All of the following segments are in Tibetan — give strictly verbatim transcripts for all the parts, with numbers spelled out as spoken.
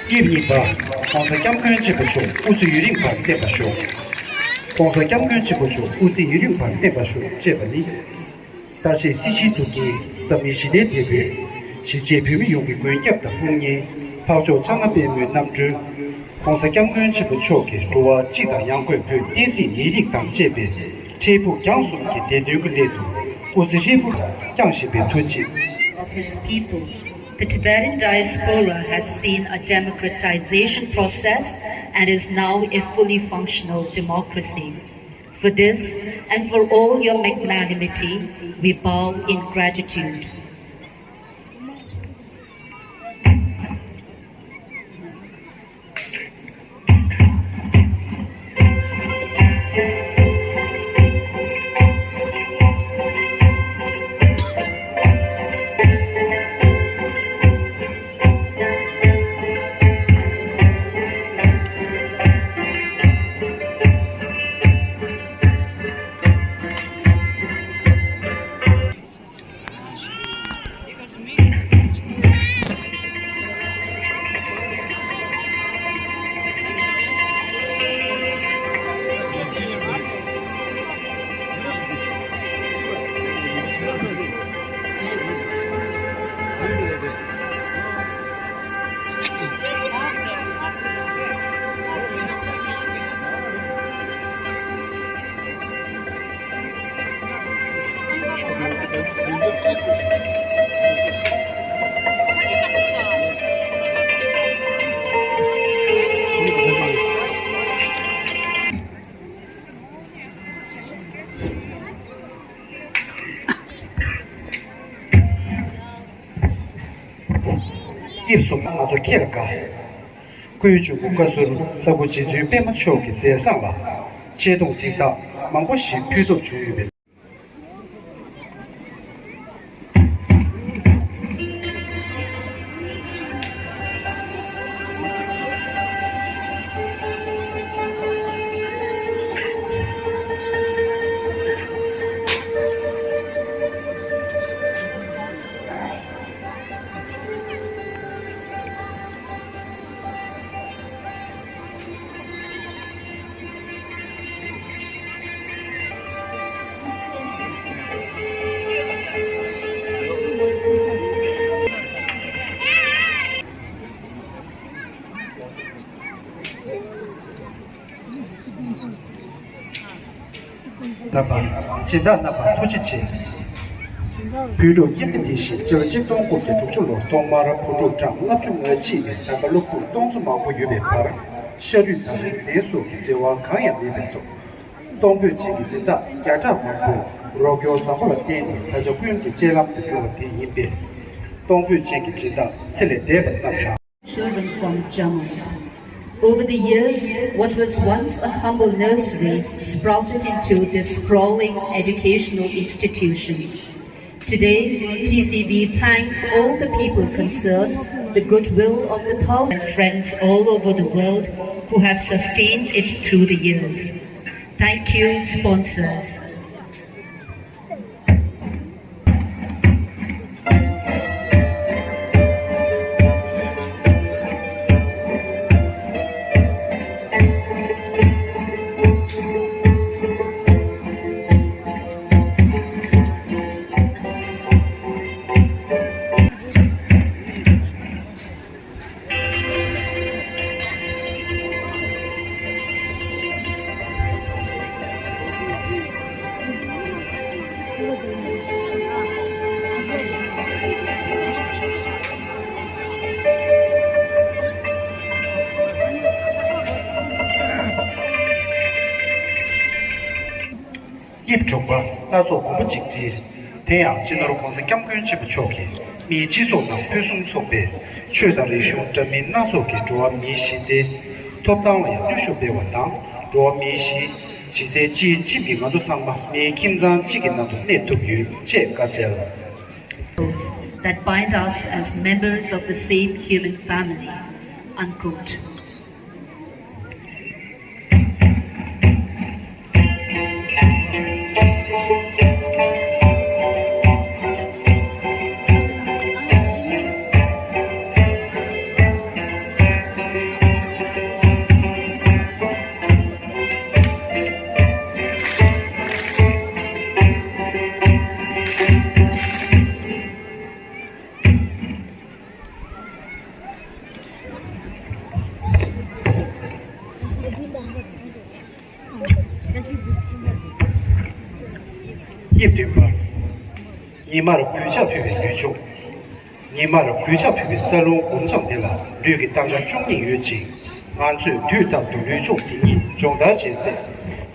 དཀྱིལ་གཉིས་པ། ༸གོང་ས་༸སྐྱབས་མགོན་ཆེན་པོ་མཆོག་དབུ་རྩེ་ཡུན་རིང་བར་བརྟན་པར་ཤོག ༸གོང་ས་༸སྐྱབས་མགོན་ཆེན་པོ་མཆོག་དབུ་རྩེ་ཡུན་རིང་བར་བརྟན་པར་ཤོག་ཅེས་པ་ནི། ལྟ་བཤལ་སྲིད་ཞིའི་དུག་རྒྱུན་འཛམ་གླིང་ཞི་བདེའི་དེད་དཔོན། གཞིས་བྱེས་བོད་མི་ཡོངས་ཀྱི་མགོན་སྐྱབས་དང་དཔུང་གཉེན། འཕགས་མཆོག་ཕྱག་ན་པདྨོའི་རྣམ་སྤྲུལ། ༸གོང་ས་༸སྐྱབས་མགོན་ཆེན་པོ་མཆོག་གི་འགྲོ་བ་སྤྱི་དང་ཡང་སྒོས་བོད་བསྟན་སྲིད་མི་རིགས་དང་བཅས་པའི་འཕྲལ་ཕུགས་རྒྱང་གསུམ་གྱི་བདེ་དོན་གྱི་སླད་དུ་དབུ་རྩེ་ཧྲིལ་པོར་བརྐྱངས་བཞིན་པའི་ཐུགས་རྗེ། Of his people, the Tibetan diaspora has seen a democratization process and is now a fully functional democracy. For this and for all your magnanimity, we bow in gratitude. སྐྱིད་སོང་ང་ཚོ་ཁྱེད་ལ་དགའ། སྐུའི་འབྱུང་པོ་བཀའ་ཟུར་ལྷ་སྐུ་རྗེ་བཙུན་པད་མ་མཆོག་གི་མཛད་བཟང་ལ་ཆེ་མཐོང་གཟེངས་རྟགས་མང་པོ་ཞིག་ཕུལ་ཐུབ་བྱུང་ཡོད་པས། རྣམ་པ། སྦྱིན་བདག་རྣམ་པ་ཐུགས་རྗེ་ཆེ། བོད་ཕྲུག་དབྱིན་ཇི་འདི་བཞིན་སྤྱི་ལོ་གཅིག་སྟོང་དགུ་བརྒྱ་དྲུག་ཅུ་ལོར་ཐོག་མར་བོད་ཕྲུག་གྲངས་ལྔ་བཅུ་ང་གཅིག་ནས་ད་ལྟ་སློབ་ཕྲུག་སྟོང་ཚོ་མང་པོ་ཡོད་པའི་བར་ཤ་རུས་དང་རིག་རྩལ་སོགས་ཀྱི་འབྲེལ་བ་གང་ཡང་མེད་པའི་ཐོག་གཏོང་ཕོད་ཅན་གྱི་སྦྱིན་བདག་བརྒྱ་ཕྲག་མང་པོས་རོགས་སྐྱོར་བཟང་པོ་ལ་བརྟེན་ནས་ད་ཆ་ཀུན་གྱི་སྤྱན་ལམ་དུ་གྱུར་བ་དེ་ཡིན་པས། གཏོང་ཕོད་ཅན་གྱི་སྦྱིན་བདག་ཚེ་ལས་འདས་པ་རྣམས་དང་། Children from Jammu. Over the years, what was once a humble nursery sprouted into this sprawling educational institution. Today, T C B thanks all the people concerned, the goodwill of the thousand friends all over the world who have sustained it through the years. Thank you, sponsors. དབྱིབས་དྲུག་པ་སྣ་ཚོགས་མགོན་པོ་འཇིགས་བྲལ། དེ་ཡང་སྤྱི་ནོར་༸གོང་ས་༸སྐྱབས་མགོན་ཆེན་པོ་མཆོག་གིས་མིའི་སྤྱི་ཚོགས་ནང་ཕུན་སུམ་ཚོགས་པའི་ཆོས་དང་རིག་གཞུང་འདྲ་མིན་སྣ་ཚོགས་ཀྱི་འགྲོ་བ་མིའི་གཞི་རྩའི་ཐོབ་ཐང་ལ་ཡང་བརྟུལ་ཞུགས་སྤེལ་བ་དང་། འགྲོ་བ་མིའི་གཞི་གཞི་རྩའི་སྤྱིའི་སྤྱི་མི་ང་ཚོ་ཚང་མ་མིའི་ཁྱིམ་ཚང་གཅིག་གི་ནང་དུ་གནས་ཐུབ་ཡོད་ཅེས་བཀའ་སྩལ། That bind us as members of the same human family. Unquote. དབྱིབས་བདུན་པ། ཉི་མར་གུས་ཕྱག་ཕུལ་བའི་ལུས་སྦྱོང་། ཉི་མར་གུས་ཕྱག་ཕུལ་བའི་རྩ་རླུང་སྒོམ་སྦྱང་དེ་ལ་ལུས་ཀྱི་ལྟ་འགག་བཅུ་གཉིས་ཡོད་ཅིང་། ང་ཚོས་དུས་རྟག་ཏུ་ལུས་སྦྱོང་དེ་ཉིད་སྦྱོང་བརྡར་བྱེད་ཚེ།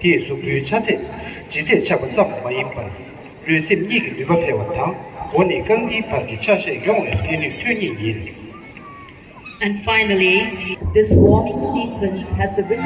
དེས་གཟུགས་པོའི་ཆ་ཚད་ལྗིད་ཚད་ཆག་པ་ཙམ་མ་ཡིན་པར། ལུས་སེམས་གཉིས་ཀྱི་ནུས་པ་འཕེལ་བ་དང་། མགོ་ནས་རྐང་མཐིལ་བར་གྱི་ཆ་ཤས་ཡོངས་ལ་ཕན་ནུས་ཐོན་ངེས་ཡིན། And finally, this warming sequence has a rich